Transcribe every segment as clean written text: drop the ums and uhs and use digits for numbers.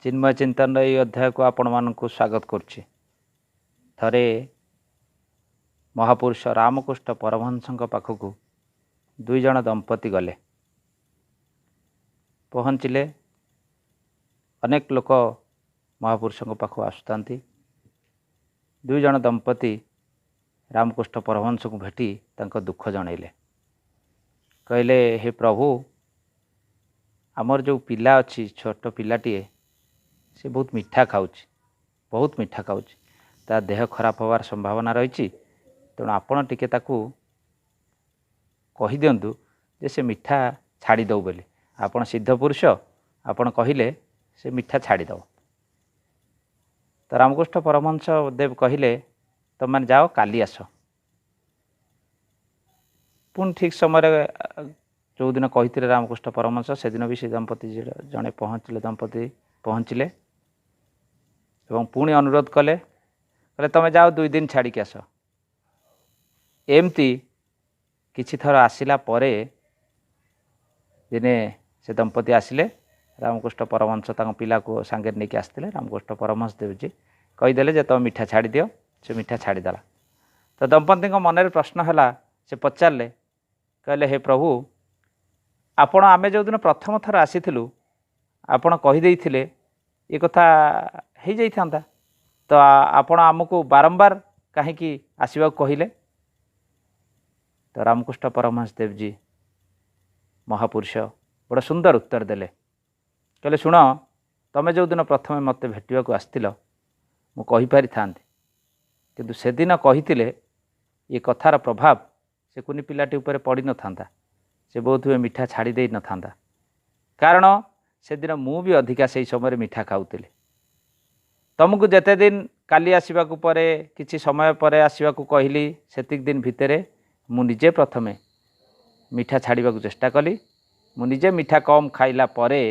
ଚିନ୍ମୟ ଚିନ୍ତନର ଏହି ଅଧ୍ୟାୟକୁ ଆପଣମାନଙ୍କୁ ସ୍ୱାଗତ କରୁଛି। ଥରେ ମହାପୁରୁଷ ରାମକୃଷ୍ଣ ପରମହଂସଙ୍କ ପାଖକୁ ଦୁଇ ଜଣ ଦମ୍ପତି ଗଲେ। ପହଞ୍ଚିଲେ, ଅନେକ ଲୋକ ମହାପୁରୁଷଙ୍କ ପାଖକୁ ଆସୁଥାନ୍ତି। ଦୁଇ ଜଣ ଦମ୍ପତି ରାମକୃଷ୍ଣ ପରମହଂସଙ୍କୁ ଭେଟି ତାଙ୍କ ଦୁଃଖ ଜଣାଇଲେ। କହିଲେ, ହେ ପ୍ରଭୁ, ଆମର ଯେଉଁ ପିଲା ଅଛି, ଛୋଟ ପିଲାଟିଏ, ସେ ବହୁତ ମିଠା ଖାଉଛି, ବହୁତ ମିଠା ଖାଉଛି। ତା ଦେହ ଖରାପ ହେବାର ସମ୍ଭାବନା ରହିଛି। ତେଣୁ ଆପଣ ଟିକେ ତାକୁ କହିଦିଅନ୍ତୁ ଯେ ସେ ମିଠା ଛାଡ଼ିଦେଉ ବୋଲି। ଆପଣ ସିଦ୍ଧ ପୁରୁଷ, ଆପଣ କହିଲେ ସେ ମିଠା ଛାଡ଼ିଦେବ। ତ ରାମକୃଷ୍ଣ ପରମହଂସ ଦେବ କହିଲେ, ତୁମେମାନେ ଯାଅ, କାଲି ଆସ। ପୁଣି ଠିକ୍ ସମୟରେ ଯେଉଁଦିନ କହିଥିଲେ ରାମକୃଷ୍ଣ ପରମହଂସ, ସେଦିନ ବି ସେ ଦମ୍ପତି ଜଣେ ପହଞ୍ଚିଲେ, ଦମ୍ପତି ପହଞ୍ଚିଲେ ଏବଂ ପୁଣି ଅନୁରୋଧ କଲେ। କହିଲେ, ତୁମେ ଯାଅ, 2 ଦିନ ଛାଡ଼ିକି ଆସ। ଏମିତି କିଛି ଥର ଆସିଲା ପରେ ଦିନେ ସେ ଦମ୍ପତି ଆସିଲେ। ରାମକୃଷ୍ଣ ପରମହଂସ ତାଙ୍କ ପିଲାକୁ ସାଙ୍ଗରେ ନେଇକି ଆସିଥିଲେ। ରାମକୃଷ୍ଣ ପରମହଂସ ଦେବଜୀ କହିଦେଲେ ଯେ ତୁମେ ମିଠା ଛାଡ଼ିଦିଅ। ସେ ମିଠା ଛାଡ଼ିଦେଲା। ତ ଦମ୍ପତିଙ୍କ ମନରେ ପ୍ରଶ୍ନ ହେଲା, ସେ ପଚାରିଲେ, କହିଲେ, ହେ ପ୍ରଭୁ, ଆପଣ ଆମେ ଯେଉଁଦିନ ପ୍ରଥମ ଥର ଆସିଥିଲୁ ଆପଣ କହିଦେଇଥିଲେ ଏ କଥା ହେଇଯାଇଥାନ୍ତା, ତ ଆପଣ ଆମକୁ ବାରମ୍ବାର କାହିଁକି ଆସିବାକୁ କହିଲେ? ତ ରାମକୃଷ୍ଣ ପରମହଂସ ଦେବଜୀ ମହାପୁରୁଷ ବଡ଼ ସୁନ୍ଦର ଉତ୍ତର ଦେଲେ। କହିଲେ, ଶୁଣ, ତମେ ଯେଉଁଦିନ ପ୍ରଥମେ ମୋତେ ଭେଟିବାକୁ ଆସିଥିଲ ମୁଁ କହିପାରିଥାନ୍ତି, କିନ୍ତୁ ସେଦିନ କହିଥିଲେ ଏ କଥାର ପ୍ରଭାବ ସେ କୁନି ପିଲାଟି ଉପରେ ପଡ଼ିନଥାନ୍ତା, ସେ ବୋଧହୁଏ ମିଠା ଛାଡ଼ି ଦେଇନଥାନ୍ତା। କାରଣ ସେଦିନ ମୁଁ ବି ଅଧିକା ସେଇ ସମୟରେ ମିଠା ଖାଉଥିଲି। ତମକୁ ଯେତେ ଦିନ କାଲି ଆସିବାକୁ ପରେ କିଛି ସମୟ ପରେ ଆସିବାକୁ କହିଲି, ସେତିକି ଦିନ ଭିତରେ ମୁଁ ନିଜେ ପ୍ରଥମେ ମିଠା ଛାଡ଼ିବାକୁ ଚେଷ୍ଟା କଲି। ମୁଁ ନିଜେ ମିଠା କମ୍ ଖାଇଲା ପରେ,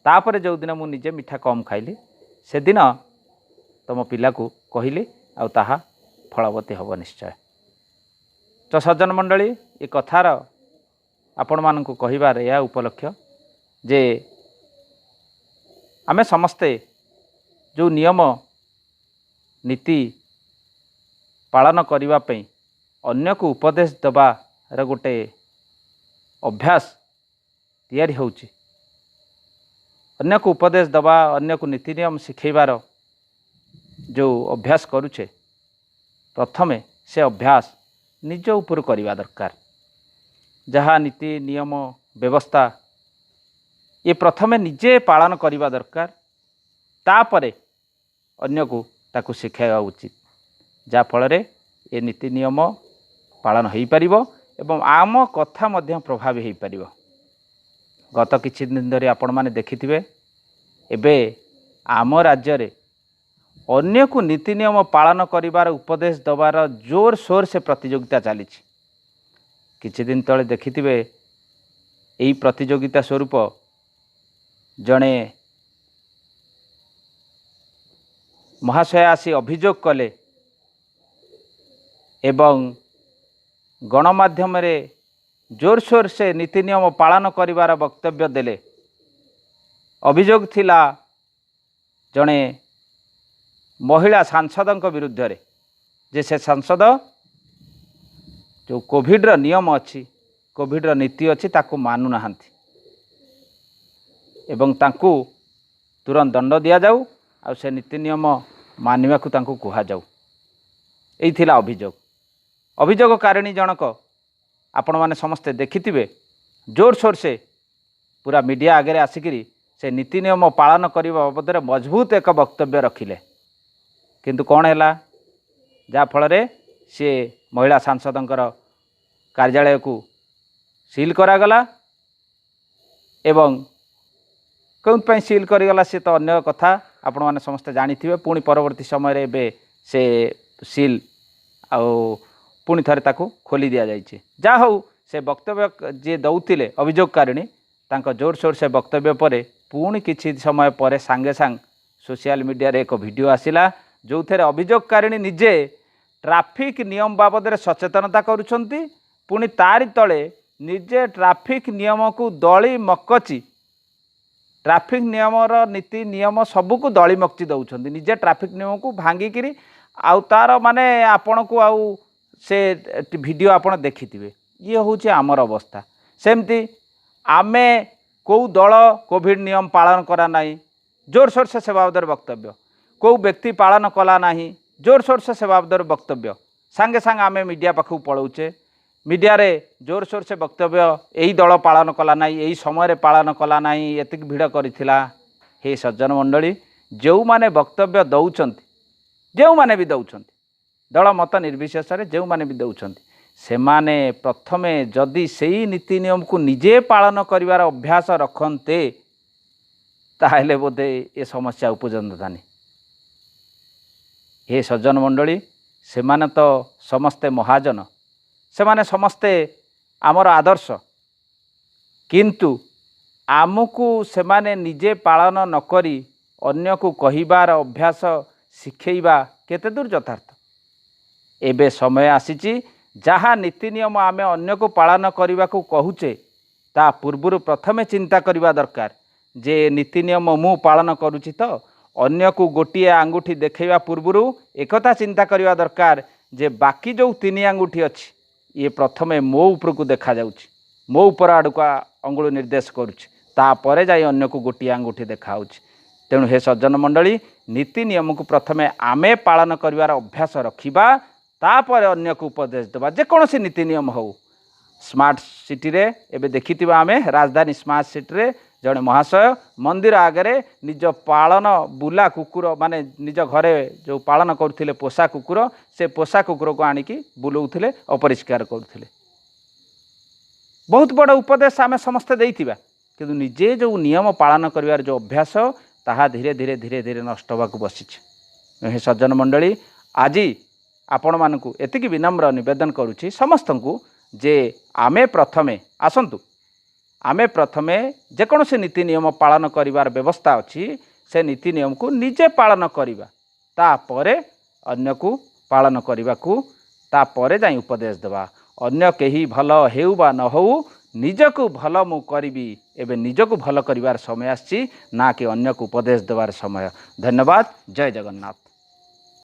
ତାପରେ ଯେଉଁଦିନ ମୁଁ ନିଜେ ମିଠା କମ୍ ଖାଇଲି ସେଦିନ ତମ ପିଲାକୁ କହିଲି, ଆଉ ତାହା ଫଳବତୀ ହେବ ନିଶ୍ଚୟ। ତ ସଜ୍ଜନ ମଣ୍ଡଳୀ, ଏ କଥାର ଆପଣମାନଙ୍କୁ କହିବାର ଏହା ଉପଲକ୍ଷ୍ୟ ଯେ ଆମେ ସମସ୍ତେ ଯେଉଁ ନିୟମ ନୀତି ପାଳନ କରିବା ପାଇଁ ଅନ୍ୟକୁ ଉପଦେଶ ଦେବାର ଗୋଟେ ଅଭ୍ୟାସ ତିଆରି ହେଉଛି, ଅନ୍ୟକୁ ଉପଦେଶ ଦେବା, ଅନ୍ୟକୁ ନୀତି ନିୟମ ଶିଖେଇବାର ଯେଉଁ ଅଭ୍ୟାସ କରୁଛେ, ପ୍ରଥମେ ସେ ଅଭ୍ୟାସ ନିଜ ଉପରୁ କରିବା ଦରକାର। ଯାହା ନୀତି ନିୟମ ବ୍ୟବସ୍ଥା ଏ ପ୍ରଥମେ ନିଜେ ପାଳନ କରିବା ଦରକାର, ତାପରେ ଅନ୍ୟକୁ ତାକୁ ଶିଖାଇବା ଉଚିତ, ଯାହାଫଳରେ ଏ ନୀତି ନିୟମ ପାଳନ ହୋଇପାରିବ ଏବଂ ଆମ କଥା ମଧ୍ୟ ପ୍ରଭାବୀ ହୋଇପାରିବ। ଗତ କିଛି ଦିନ ଧରି ଆପଣମାନେ ଦେଖିଥିବେ, ଏବେ ଆମ ରାଜ୍ୟରେ ଅନ୍ୟକୁ ନୀତି ନିୟମ ପାଳନ କରିବାର ଉପଦେଶ ଦେବାର ଜୋରସୋର ସେ ପ୍ରତିଯୋଗିତା ଚାଲିଛି। କିଛି ଦିନ ତଳେ ଦେଖିଥିବେ, ଏଇ ପ୍ରତିଯୋଗିତା ସ୍ୱରୂପ ଜଣେ ମହାଶୟ ଆସି ଅଭିଯୋଗ କଲେ ଏବଂ ଗଣମାଧ୍ୟମରେ ଜୋରସୋର ସେ ନୀତି ନିୟମ ପାଳନ କରିବାର ବକ୍ତବ୍ୟ ଦେଲେ। ଅଭିଯୋଗ ଥିଲା ଜଣେ ମହିଳା ସାଂସଦଙ୍କ ବିରୁଦ୍ଧରେ ଯେ ସେ ସାଂସଦ ଯେଉଁ କୋଭିଡ଼ର ନିୟମ ଅଛି, କୋଭିଡ଼ର ନୀତି ଅଛି, ତାକୁ ମାନୁନାହାନ୍ତି ଏବଂ ତାଙ୍କୁ ତୁରନ୍ତ ଦଣ୍ଡ ଦିଆଯାଉ ଆଉ ସେ ନୀତି ନିୟମ ମାନିବାକୁ ତାଙ୍କୁ କୁହାଯାଉ। ଏଇ ଥିଲା ଅଭିଯୋଗ। ଅଭିଯୋଗକାରିଣୀ ଜଣକ ଆପଣମାନେ ସମସ୍ତେ ଦେଖିଥିବେ, ଜୋରସୋର ସେ ପୁରା ମିଡ଼ିଆ ଆଗରେ ଆସିକିରି ସେ ନୀତି ନିୟମ ପାଳନ କରିବା ବାବଦରେ ମଜବୁତ ଏକ ବକ୍ତବ୍ୟ ରଖିଲେ। କିନ୍ତୁ କ'ଣ ହେଲା, ଯାହାଫଳରେ ସିଏ ମହିଳା ସାଂସଦଙ୍କର କାର୍ଯ୍ୟାଳୟକୁ ସିଲ୍ କରାଗଲା ଏବଂ କେଉଁଥିପାଇଁ ସିଲ୍ କରିଗଲା ସେ ତ ଅନ୍ୟ କଥା, ଆପଣମାନେ ସମସ୍ତେ ଜାଣିଥିବେ। ପୁଣି ପରବର୍ତ୍ତୀ ସମୟରେ ଏବେ ସେ ସିଲ୍ ଆଉ ପୁଣି ଥରେ ତାକୁ ଖୋଲି ଦିଆଯାଇଛି। ଯାହା ହେଉ, ସେ ବକ୍ତବ୍ୟ ଯିଏ ଦେଉଥିଲେ ଅଭିଯୋଗକାରିଣୀ, ତାଙ୍କ ଜୋରସୋର ସେ ବକ୍ତବ୍ୟ ପରେ ପୁଣି କିଛି ସମୟ ପରେ ସାଙ୍ଗେ ସାଙ୍ଗେ ସୋସିଆଲ ମିଡ଼ିଆରେ ଏକ ଭିଡ଼ିଓ ଆସିଲା, ଯେଉଁଥିରେ ଅଭିଯୋଗକାରିଣୀ ନିଜେ ଟ୍ରାଫିକ୍ ନିୟମ ବାବଦରେ ସଚେତନତା କରୁଛନ୍ତି, ପୁଣି ତାରି ତଳେ ନିଜେ ଟ୍ରାଫିକ୍ ନିୟମକୁ ଦଳି ମକଚି ଟ୍ରାଫିକ୍ ନିୟମର ନୀତି ନିୟମ ସବୁକୁ ଦଳିମକଚି ଦେଉଛନ୍ତି। ନିଜେ ଟ୍ରାଫିକ୍ ନିୟମକୁ ଭାଙ୍ଗିକିରି ଆଉ ତା'ର ମାନେ ଆପଣଙ୍କୁ ଆଉ ସେ ଭିଡ଼ିଓ ଆପଣ ଦେଖିଥିବେ। ଇଏ ହେଉଛି ଆମର ଅବସ୍ଥା। ସେମିତି ଆମେ କେଉଁ ଦଳ କୋଭିଡ଼ ନିୟମ ପାଳନ କରା ନାହିଁ, ଜୋରସୋର ସେ ବାବଦରେ ବକ୍ତବ୍ୟ, କେଉଁ ବ୍ୟକ୍ତି ପାଳନ କଲା ନାହିଁ, ଜୋରସୋର ସେ ବାବଦରେ ବକ୍ତବ୍ୟ। ସାଙ୍ଗେ ସାଙ୍ଗେ ଆମେ ମିଡ଼ିଆ ପାଖକୁ ପଳାଉଛେ, ମିଡ଼ିଆରେ ଜୋରସୋର ସେ ବକ୍ତବ୍ୟ, ଏଇ ଦଳ ପାଳନ କଲା ନାହିଁ, ଏଇ ସମୟରେ ପାଳନ କଲା ନାହିଁ, ଏତିକି ଭିଡ଼ କରିଥିଲା। ହେ ସଜ୍ଜନ ମଣ୍ଡଳୀ, ଯେଉଁମାନେ ବକ୍ତବ୍ୟ ଦେଉଛନ୍ତି, ଯେଉଁମାନେ ବି ଦେଉଛନ୍ତି, ଦଳ ମତ ନିର୍ବିଶେଷରେ ଯେଉଁମାନେ ବି ଦେଉଛନ୍ତି, ସେମାନେ ପ୍ରଥମେ ଯଦି ସେଇ ନୀତି ନିୟମକୁ ନିଜେ ପାଳନ କରିବାର ଅଭ୍ୟାସ ରଖନ୍ତେ, ତାହେଲେ ବୋଧେ ଏ ସମସ୍ୟା ଉପଜନ୍ତାନି। ହେ ସଜ୍ଜନ ମଣ୍ଡଳୀ, ସେମାନେ ତ ସମସ୍ତେ ମହାଜନ, ସେମାନେ ସମସ୍ତେ ଆମର ଆଦର୍ଶ, କିନ୍ତୁ ଆମକୁ ସେମାନେ ନିଜେ ପାଳନ ନକରି ଅନ୍ୟକୁ କହିବାର ଅଭ୍ୟାସ ଶିଖେଇବା କେତେ ଦୂର ଯଥାର୍ଥ? ଏବେ ସମୟ ଆସିଛି, ଯାହା ନୀତି ନିୟମ ଆମେ ଅନ୍ୟକୁ ପାଳନ କରିବାକୁ କହୁଛେ, ତା ପୂର୍ବରୁ ପ୍ରଥମେ ଚିନ୍ତା କରିବା ଦରକାର ଯେ ନୀତି ନିୟମ ମୁଁ ପାଳନ କରୁଛି ତ? ଅନ୍ୟକୁ ଗୋଟିଏ ଆଙ୍ଗୁଠି ଦେଖାଇବା ପୂର୍ବରୁ ଏକଥା ଚିନ୍ତା କରିବା ଦରକାର ଯେ ବାକି ଯେଉଁ 3 ଆଙ୍ଗୁଠି ଅଛି, ଇଏ ପ୍ରଥମେ ମୋ ଉପରକୁ ଦେଖାଯାଉଛି, ମୋ ଉପର ଆଡ଼କୁ ଅଙ୍ଗୁଳ ନିର୍ଦ୍ଦେଶ କରୁଛି, ତାପରେ ଯାଇ ଅନ୍ୟକୁ ଗୋଟିଏ ଆଙ୍ଗୁଠି ଦେଖାହେଉଛି। ତେଣୁ ହେ ସଜ୍ଜନ ମଣ୍ଡଳୀ, ନୀତି ନିୟମକୁ ପ୍ରଥମେ ଆମେ ପାଳନ କରିବାର ଅଭ୍ୟାସ ରଖିବା, ତାପରେ ଅନ୍ୟକୁ ଉପଦେଶ ଦେବା, ଯେକୌଣସି ନୀତି ନିୟମ ହେଉ। ସ୍ମାର୍ଟ ସିଟିରେ ଏବେ ଦେଖିଥିବା ଆମେ, ରାଜଧାନୀ ସ୍ମାର୍ଟ ସିଟିରେ ଜଣେ ମହାଶୟ ମନ୍ଦିର ଆଗରେ ନିଜ ପାଳନ ବୁଲା କୁକୁର, ମାନେ ନିଜ ଘରେ ଯେଉଁ ପାଳନ କରୁଥିଲେ ପୋଷା କୁକୁର, ସେ ପୋଷା କୁକୁରକୁ ଆଣିକି ବୁଲଉଥିଲେ, ଅପରିଷ୍କାର କରୁଥିଲେ। ବହୁତ ବଡ଼ ଉପଦେଶ ଆମେ ସମସ୍ତେ ଦେଇଥିବା, କିନ୍ତୁ ନିଜେ ଯେଉଁ ନିୟମ ପାଳନ କରିବାର ଯେଉଁ ଅଭ୍ୟାସ, ତାହା ଧୀରେ ଧୀରେ ଧୀରେ ଧୀରେ ନଷ୍ଟ ହେବାକୁ ବସିଛି। ହେ ସଜ୍ଜନ ମଣ୍ଡଳୀ, ଆଜି ଆପଣମାନଙ୍କୁ ଏତିକି ବିନମ୍ର ନିବେଦନ କରୁଛି ସମସ୍ତଙ୍କୁ ଯେ ଆମେ ପ୍ରଥମେ ଆସନ୍ତୁ, ଆମେ ପ୍ରଥମେ ଯେକୌଣସି ନୀତି ନିୟମ ପାଳନ କରିବାର ବ୍ୟବସ୍ଥା ଅଛି, ସେ ନୀତି ନିୟମକୁ ନିଜେ ପାଳନ କରିବା, ତାପରେ ଅନ୍ୟକୁ ପାଳନ କରିବାକୁ, ତାପରେ ଯାଇ ଉପଦେଶ ଦେବା। ଅନ୍ୟ କେହି ଭଲ ହେଉ ବା ନ ହେଉ, ନିଜକୁ ଭଲ ମୁଁ କରିବି। ଏବେ ନିଜକୁ ଭଲ କରିବାର ସମୟ ଆସିଛି, ନା କି ଅନ୍ୟକୁ ଉପଦେଶ ଦେବାର ସମୟ। ଧନ୍ୟବାଦ। ଜୟ ଜଗନ୍ନାଥ।